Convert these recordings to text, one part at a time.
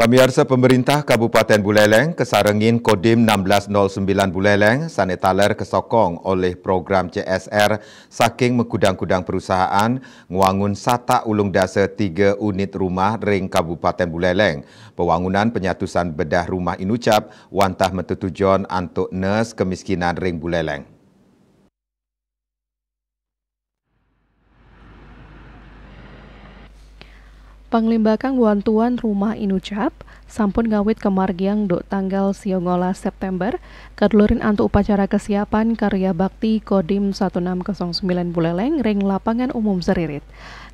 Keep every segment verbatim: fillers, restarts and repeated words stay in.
Pamiarsa, pemerintah Kabupaten Buleleng kasarengin Kodim enam belas nol sembilan Buleleng sane taler kasokong olih program C S R saking makudang-kudang perusahaan ngwangun satak ulung dasa tiga unit rumah ring Kabupaten Buleleng. Pawangunan panyatusan bedah rumah inucap wantah matetujon antuk nes kemiskinan ring Buleleng. Panglimbakang wantuan rumah inucap sampun ngawit kamargiang duk tanggal siangolas September, kadulirin antuk upacara kesiapan karya bakti Kodim satu enam kosong sembilan Buleleng ring Lapangan Umum Seririt.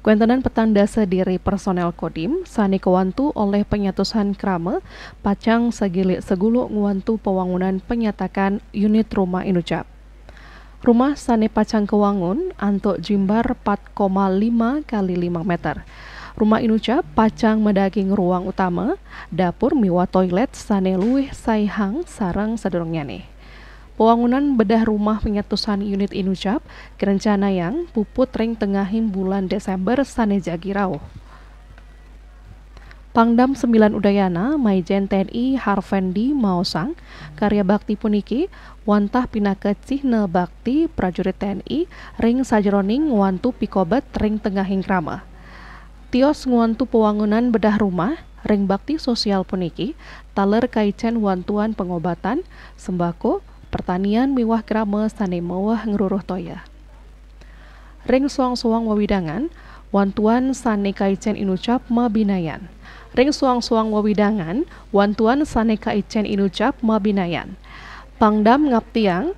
Kawéntenan petang dasa diri personel Kodim sane kawantu olih panyatusan krama pacang sagilik saguluk ngwantu pawangunan panyatakan unit rumah inucap. Rumah sane pacang kawangun antuk jimbar empat koma lima kali lima meter. Rumah inucap pacang madaging ruang utama, dapur miwah toilet sane luwih saihang sareng sadurungnyane. Pawangunan bedah rumah panyatusan unit inucap karencanayang puput ring tengahing bulan Desember sane jagi rauh. Pangdam sembilan Udayana, Maijen T N I Harvendi maosang, karya bakti puniki wantah pinaka cihna bakti prajurit T N I ring sajeroning ngwantu pikobet ring tengahing krama. Tios ngwantu pawangunan bedah rumah ring bakti sosial puniki taler kaicen wantuan pangobatan, sembako, pertanian miwah krama sane maweh ngruruh toya. Ring suang-suang wewidangan, wantuan sane kaicen inucap mabinayan. Ring suang-suang wewidangan, wantuan sane kaicen inucap mabinayan. Pangdam ngaptiang,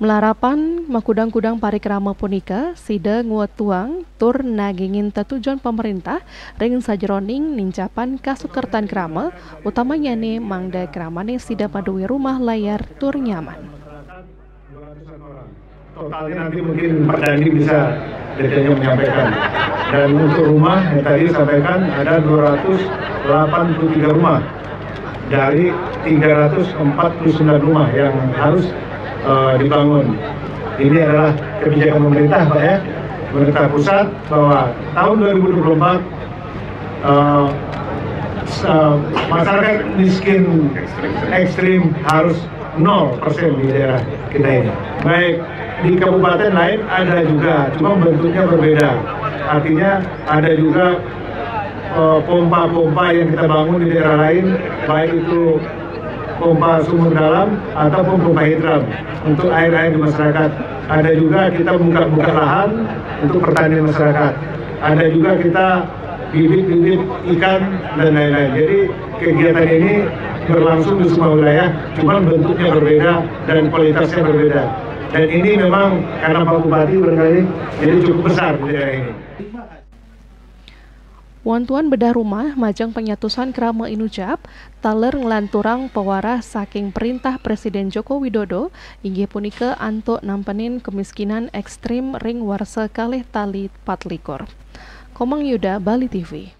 malarapan makudang-kudang parikrama punika sida ngwetuang tur nagingin tetujon pamerintah ring sajeroning nincapan kasukertan krama, utamanyane mangda kramane sida madue rumah layar tur nyaman. Totalnya nanti mungkin Pak Dandi bisa detailnya menyampaikan. Dan untuk rumah yang tadi disampaikan ada dua ratus delapan puluh tiga rumah dari tiga ratus empat puluh sembilan rumah yang harus eh, dibangun. Ini adalah kebijakan pemerintah, Pak, ya, pemerintah pusat, bahwa tahun dua ribu dua puluh empat eh, s- eh, masyarakat miskin ekstrim harus nol persen di daerah kita ini. Baik di kabupaten lain ada juga, cuma bentuknya berbeda. Artinya ada juga eh, pompa-pompa yang kita bangun di daerah lain, baik itu pompa sumur dalam ataupun pompa hidran untuk air-air di masyarakat. Ada juga kita buka-buka lahan untuk pertanian masyarakat. Ada juga kita bibit-bibit ikan dan lain-lain. Jadi kegiatan ini berlangsung di semua wilayah, cuman bentuknya berbeda dan kualitasnya berbeda. Dan ini memang karena Pak Bupati barangkali jadi cukup besar di daerah ini. Wantuan bedah rumah majeng panyatusan krama inucap taler nglanturang pawarah saking Perintah Presiden Joko Widodo, inggih punika antuk nampenin kemiskinan ekstrim ring warsa kalih tali patlikur. Komang Yuda, Bali T V.